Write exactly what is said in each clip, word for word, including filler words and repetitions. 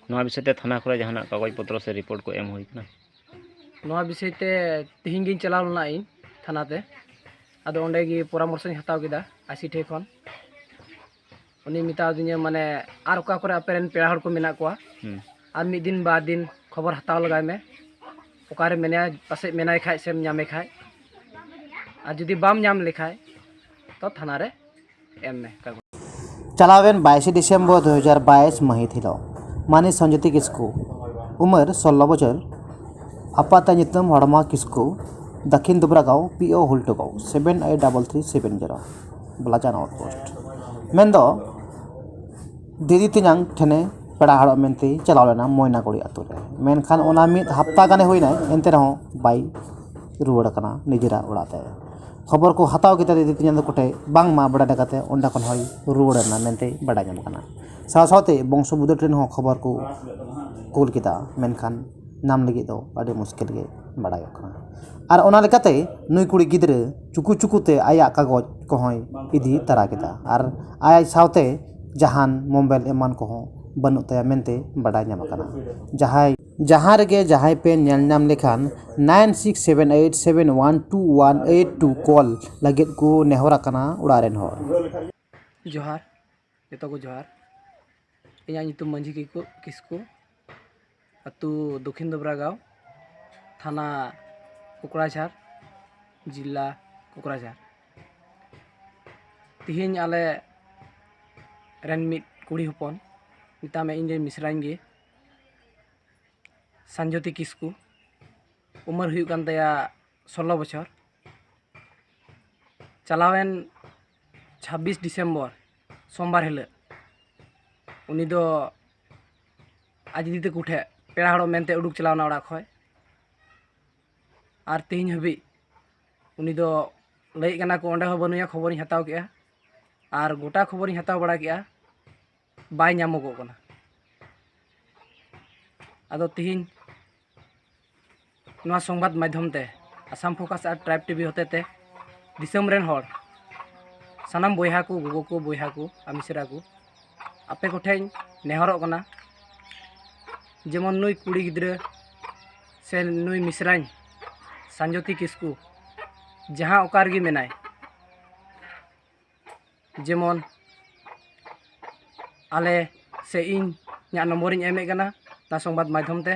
ᱱᱚᱣᱟ ᱵᱤᱥᱚᱭ ᱛᱮ ᱛᱷᱟᱱᱟ ᱠᱚᱨᱮ ᱡᱟᱦᱟᱱᱟᱜ ᱠᱟᱜᱚᱡᱽ ᱯᱚᱛᱨᱚ ᱥᱮ ᱨᱤᱯᱳᱨᱴ ᱠᱚ ᱮᱢ ᱦᱩᱭ ᱠᱟᱱᱟ? ᱱᱚᱣᱟ ᱵᱤᱥᱚᱭ ᱛᱮ ᱛᱤᱦᱤᱧ ᱜᱤᱧ ᱪᱟᱞᱟᱣ ᱞᱮᱱᱟ ᱤᱧ ᱛᱷᱟᱱᱟ ᱛᱮ᱾ ᱟᱫᱚ ᱚᱸᱰᱮ ᱜᱮ ᱯᱚᱨᱟᱢᱚᱨᱥᱚᱧ ᱦᱟᱛᱟᱣ ᱠᱮᱫᱟ ᱟᱭ ᱥᱤ ᱴᱷᱮᱡ ᱠᱷᱚᱱ᱾ ᱩᱱᱤ ᱢᱮᱛᱟᱣᱫᱤᱧᱟ, ᱢᱟᱱᱮ, ᱟᱨ ᱚᱠᱟ ᱠᱚᱨᱮ ᱟᱯᱮ ᱨᱮᱱ ᱯᱮᱲᱟ ᱦᱚᱲ ᱠᱚ ᱢᱮᱱᱟᱜ ᱠᱚᱣᱟ, ᱦᱩᱸ᱾ ᱟᱨ ᱢᱤᱫ ᱫᱤᱱ ᱵᱟᱨ ᱫᱤᱱ ᱠᱷᱚᱵᱚᱨ ᱦᱟᱛᱟᱣ ᱞᱮᱜᱟᱭ ᱢᱮ, ᱚᱠᱟᱨᱮ ᱢᱮᱱᱟᱭᱟ, ᱯᱟᱥᱮᱡ ᱢᱮᱱᱟᱭ ᱠᱷᱟᱡ ᱥᱮᱢ ᱧᱟᱢᱮ ᱠᱷᱟᱡ, ᱟᱨ ᱡᱩᱫᱤ ᱵᱟᱢ ᱧᱟᱢ ᱞᱮᱠᱷᱟᱡ ᱛᱚ ᱛᱷᱟᱱᱟ ᱨᱮ ᱮᱢ ᱢᱮ ᱠᱟᱜᱚᱡᱽ᱾ ᱪᱟᱞᱟᱣᱮᱱ ᱵᱟᱭᱤᱥᱮ ᱰᱤᱥᱮᱢᱵᱚᱨ ᱫᱩ ᱦᱟᱡᱟᱨ ᱵᱟᱭᱤᱥ ᱢᱟᱹᱦᱤᱛ ᱦᱤᱞᱳᱜ ᱢᱟᱹᱱᱤᱡ ᱥᱚᱧᱡᱚᱛᱤ ᱠᱤᱥᱠᱩ, ᱩᱢᱮᱨ ᱥᱳᱞᱞᱳ ᱵᱚᱪᱷᱚᱨ, ᱟᱯᱟᱛᱟᱜ ᱧᱩᱛᱩᱢ ᱦᱚᱲᱢᱟ Kisku, Dakhin Dubragaon, P O Hultugaon, seven eight double three seven zero, Balachan out post. ᱢᱮᱱᱫᱚ ᱫᱤᱫᱤ ᱛᱮᱧᱟᱝ ᱴᱷᱮᱱᱮ ᱯᱮᱲᱟ ᱦᱚᱲᱚᱜ ᱢᱮᱱᱛᱮ ᱪᱟᱞᱟᱣ ᱞᱮᱱᱟ ᱢᱚᱭᱱᱟᱠᱩᱲᱤ ᱟᱛᱳ ᱨᱮ᱾ ᱢᱮᱱᱠᱷᱟᱱ ᱚᱱᱟ ᱢᱤᱫ ᱦᱟᱯᱛᱟ ᱜᱟᱱᱮ ᱦᱩᱭᱱᱟ, ᱮᱱᱛᱮ ᱨᱮᱦᱚᱸ ᱵᱟᱭ ᱨᱩᱣᱟᱹᱲ ᱟᱠᱟᱱᱟ ᱱᱤᱡᱮᱨᱟᱜ ᱚᱲᱟᱜ ᱛᱮ᱾ ᱠᱷᱚᱵᱚᱨ ᱠᱚ ᱦᱟᱛᱟᱣ ᱠᱮᱫᱟ ᱫᱤᱫᱤ ᱛᱮᱧᱟᱝ ᱛᱟᱠᱚ ᱴᱷᱮᱱ, ᱵᱟᱝᱢᱟ ᱵᱟᱰᱟᱭ ᱞᱮᱠᱟᱛᱮ ᱚᱸᱰᱮ ᱠᱷᱚᱱ ᱦᱚᱸᱭ ᱨᱩᱣᱟᱹᱲ ᱮᱱᱟ ᱢᱮᱱᱛᱮ ᱵᱟᱰᱟᱭ ᱧᱟᱢ ᱟᱠᱟᱱᱟ᱾ ᱥᱟᱶ ᱥᱟᱶᱛᱮ ᱵᱚᱝᱥᱚ ᱵᱩᱫᱟᱹ ᱴᱷᱮᱱ ᱦᱚᱸ ᱠᱷᱚᱵᱚᱨ ᱠᱚ ᱠᱩᱞ ᱠᱮᱫᱟ, ᱢᱮᱱᱠᱷᱟᱱ ᱧᱟᱢ ᱞᱟᱹᱜᱤᱫ ᱫᱚ ᱟᱹᱰᱤ ᱢᱩᱥᱠᱤᱞ ᱜᱮ ᱵᱟᱰᱟᱭᱚᱜ ᱠᱟᱱᱟ᱾ ᱟᱨ ᱚᱱᱟ ᱞᱮᱠᱟᱛᱮ ᱱᱩᱭ ᱠᱩᱲᱤ ᱜᱤᱫᱽᱨᱟᱹ ᱪᱩᱠᱩ ᱪᱩᱠᱩ ᱛᱮ ᱟᱭᱟᱜ ᱠᱟᱜᱚᱡᱽ ᱠᱚᱦᱚᱸᱭ ᱤᱫᱤ ᱛᱟᱨᱟ ᱠᱮᱫᱟ, ᱟᱨ ᱟᱡ ᱥᱟᱶᱛᱮ ᱡᱟᱦᱟᱱ ᱢᱳᱵᱟᱭᱤᱞ ᱮᱢᱟᱱ ᱠᱚᱦᱚᱸ ᱵᱟᱹᱱᱩᱜ ᱛᱟᱭᱟ ᱢᱮᱱᱛᱮ ᱵᱟᱰᱟᱭ ᱧᱟᱢ ᱟᱠᱟᱱᱟ᱾ ᱡᱟᱦᱟᱸᱭ, ᱡᱟᱦᱟᱸ ᱨᱮᱜᱮ ᱡᱟᱦᱟᱸᱭ ᱯᱮ ᱧᱮᱞ ᱧᱟᱢ ᱞᱮᱠᱷᱟᱱ, nine six seven eight seven one two one eight two call ᱞᱟᱹᱜᱤᱫ ᱠᱚ ᱱᱮᱦᱚᱨ ᱟᱠᱟᱱᱟ ᱚᱲᱟᱜ ᱨᱮᱱ ᱦᱚᱲ᱾ ᱡᱚᱦᱟᱨ, ᱡᱚᱛᱚ ᱠᱚ ᱡᱚᱦᱟᱨ᱾ ᱤᱧᱟᱹᱜ ᱧᱩᱛᱩᱢ ᱢᱟᱹᱡᱷᱤ ᱠᱤᱠᱩ-, ᱠᱤᱥᱠᱩ, ᱟᱹᱛᱩ ᱫᱚᱠᱷᱤᱱ ᱫᱚᱵᱨᱟᱜᱟᱸᱣ, ᱛᱷᱟᱱᱟ ᱠᱚᱠᱲᱟᱡᱷᱟᱨ, ᱡᱤᱞᱟ ᱠᱚᱠᱲᱟᱡᱷᱟᱨ᱾ ᱛᱤᱦᱤᱧ ᱟᱞᱮ ᱨᱮᱱ ᱢᱤᱫ ᱠᱩᱲᱤ ᱦᱚᱯᱚᱱ, ᱢᱮᱛᱟᱜ ᱢᱮ ᱤᱧ ᱨᱮᱱ ᱢᱤᱥᱨᱟᱧ ᱜᱮ, ᱥᱟᱱᱡᱚᱛᱤ ᱠᱤᱥᱠᱩ, ᱩᱢᱮᱨ ᱦᱩᱭᱩᱜ ᱠᱟᱱ ᱛᱟᱭᱟ ᱥᱳᱞᱞᱳ ᱵᱚᱪᱷᱚᱨ᱾ ᱪᱟᱞᱟᱣᱮᱱ ᱪᱷᱟᱵᱵᱤᱥ ᱰᱤᱥᱮᱢᱵᱚᱨ, ᱥᱳᱢᱵᱟᱨ ᱦᱤᱞᱳᱜ, ᱩᱱᱤ ᱫᱚ ᱟᱡ ᱫᱤᱫᱤ ᱛᱟᱠᱚ ᱴᱷᱮᱱ ᱯᱮᱲᱟ ᱦᱚᱲᱚᱜ ᱢᱮᱱᱛᱮ ᱩᱰᱩᱠ ᱪᱟᱞᱟᱣᱱᱟ ᱚᱲᱟᱜ ᱠᱷᱚᱱ᱾ ᱟᱨ ᱛᱮᱦᱮᱧ ᱦᱟᱹᱵᱤᱡ ᱩᱱᱤ ᱫᱚ ᱞᱟᱹᱭᱮᱫ ᱠᱟᱱᱟ ᱠᱚ ᱚᱸᱰᱮ ᱦᱚᱸ ᱵᱟᱹᱱᱩᱭᱟ, ᱠᱷᱚᱵᱚᱨᱤᱧ ᱦᱟᱛᱟᱣ ᱠᱮᱜᱼᱟ᱾ ᱟᱨ ᱜᱚᱴᱟ ᱠᱷᱚᱵᱚᱨᱤᱧ ᱦᱟᱛᱟᱣ ᱵᱟᱲᱟ ᱠᱮᱜᱼᱟ, ᱵᱟᱭ ᱧᱟᱢᱚᱜᱚᱜ ᱠᱟᱱᱟ᱾ ᱟᱫᱚ ᱛᱤᱦᱤᱧ ᱱᱚᱣᱟ ᱥᱚᱝᱵᱟᱫ ᱢᱟᱫᱽᱫᱷᱚᱢ ᱛᱮ, ᱟᱥᱟᱢ ᱯᱷᱳᱠᱟᱥ ᱟᱨ ᱴᱨᱟᱭᱤᱵᱽ ᱴᱤᱵᱷᱤ ᱦᱚᱛᱮ ᱛᱮ ᱫᱤᱥᱚᱢ ᱨᱮᱱ ᱦᱚᱲ, ᱥᱟᱱᱟᱢ ᱵᱚᱭᱦᱟ ᱠᱚ, ᱜᱚᱜᱚ ᱠᱚ, ᱵᱚᱭᱦᱟ ᱠᱚ ᱟᱨ ᱢᱤᱥᱨᱟ ᱠᱚ, ᱟᱯᱮ ᱠᱚᱴᱷᱮᱱ ᱱᱮᱦᱚᱨᱚᱜ ᱠᱟᱱᱟ, ᱡᱮᱢᱚᱱ ᱱᱩᱭ ᱠᱩᱲᱤ ᱜᱤᱫᱽᱨᱟᱹ ᱥᱮ ᱱᱩᱭ ᱢᱤᱥᱨᱟᱧ ᱥᱟᱱᱡᱚᱛᱤ ᱠᱤᱥᱠᱩ ᱡᱟᱦᱟᱸ ᱚᱠᱟ ᱨᱮᱜᱮ ᱢᱮᱱᱟᱭ, ᱡᱮᱢᱚᱱ ᱟᱞᱮ ᱥᱮ ᱤᱧᱟᱹᱜ ᱱᱚᱢᱵᱚᱨᱤᱧ ᱮᱢᱮᱫ ᱠᱟᱱᱟ ᱱᱚᱣᱟ ᱥᱚᱝᱵᱟᱫ ᱢᱟᱫᱽᱫᱷᱚᱢ ᱛᱮ,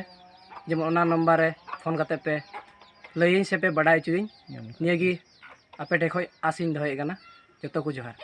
ᱡᱮᱢᱚᱱ ᱚᱱᱟ ᱱᱚᱢᱵᱚᱨ ᱨᱮ ᱯᱷᱳᱱ ᱠᱟᱛᱮ ᱯᱮ ᱞᱟᱹᱭᱟᱹᱧ ᱥᱮ ᱯᱮ ᱵᱟᱰᱟᱭ ᱦᱚᱪᱚᱭᱟᱹᱧ᱾ ᱱᱤᱭᱟᱹᱜᱮ ᱟᱯᱮ ᱴᱷᱮᱱ ᱠᱷᱚᱱ ᱟᱥᱤᱧ ᱫᱚᱦᱚᱭᱮᱫ ᱠᱟᱱᱟ᱾ ᱡᱚᱛᱚ ᱠᱚ ᱡᱚᱦᱟᱨ᱾